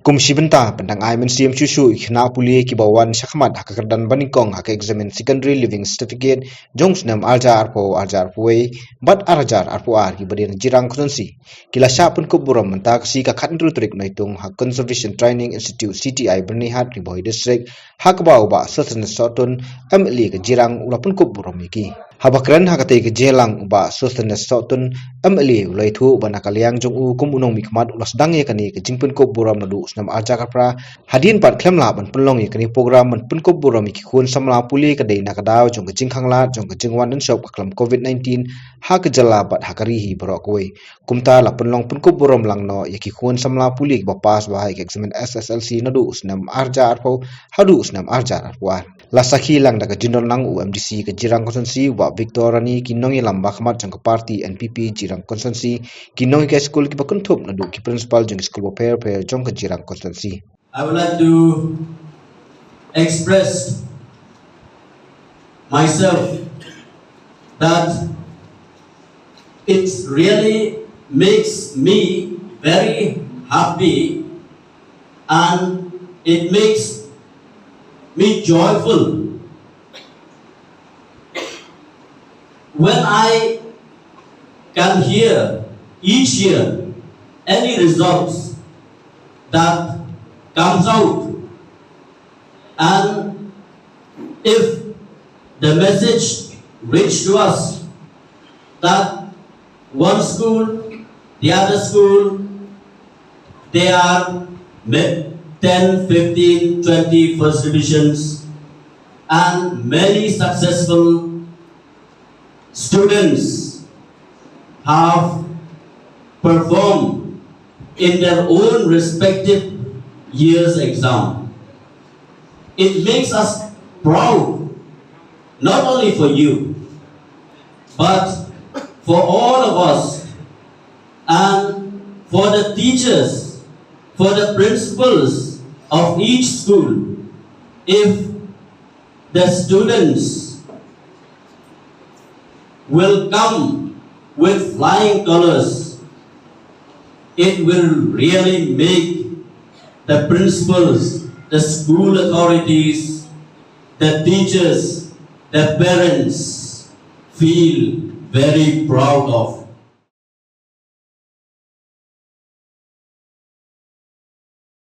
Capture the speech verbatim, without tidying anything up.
Kum shi bynta pyndang ai mynsiem shuh shuh ïa ki khynnah pule kiba wan shakhmat ha ka kyrdan banyngkong ha ka examen Secondary Leaving Certificate jong snem arhajar arphew, arhajar arphew wei bad arhajar arphew ar kiba dei na Jirang Constituency ki la shah pynkup burom mynta ka sngi ka khathynriew tarik Naitung ha Conservation Training Institute C T I Byrnihat, Ri Bhoi District, ha kaba u Bah Sosthenes Sohtun M L A ka Jirang u la pynkup burom ïa ki. Haba kren ha katei ka jingïalang u Bah Sosthenes Sohtun M L A u la ïathuh ba na ka liang jong u kum u nongmihkhmat u la sdang ïa kane ka jingpynkup burom naduh u snem arhajar arphew phra hadien pat khlem lah ban pynlong ïa kane ka program ban pynkup burom ïa ki khun samla pule ka dei na ka daw jong ka jingkhanglad jong ka jingwan dang shop ka klam Covid nineteen ha ka jylla bad ha ka ri hi baroh kawei. Kumta la pynlong pynkup burom lang noh ïa ki khun samla pule kiba pass bha ïa ka examen S S L C naduh u snem arhajar arphew haduh u snem arhajar arphew ar. La sakhi lang da ka jingdon lang u M D C ka Jirang Constituency u Bah Victor Rani, ki nongïalam ba khmat jong ka party N P P Jirang Constituency, ki nonghikai skul kiba kynthup naduh ki principal jong ki skul bapher bapher jong ka Jirang Constituency. I would like to express myself that it really makes me very happy and it makes me joyful when I can hear each year any results that comes out, and if the message reached to us that one school, the other school, there are ma- ten, fifteen, twenty first divisions and many successful students have performed in their own respective year's exam. It makes us proud, not only for you, but for all of us and for the teachers, for the principals of each school. If the students will come with flying colors, it will really make the principals, the school authorities, the teachers, the parents feel very proud of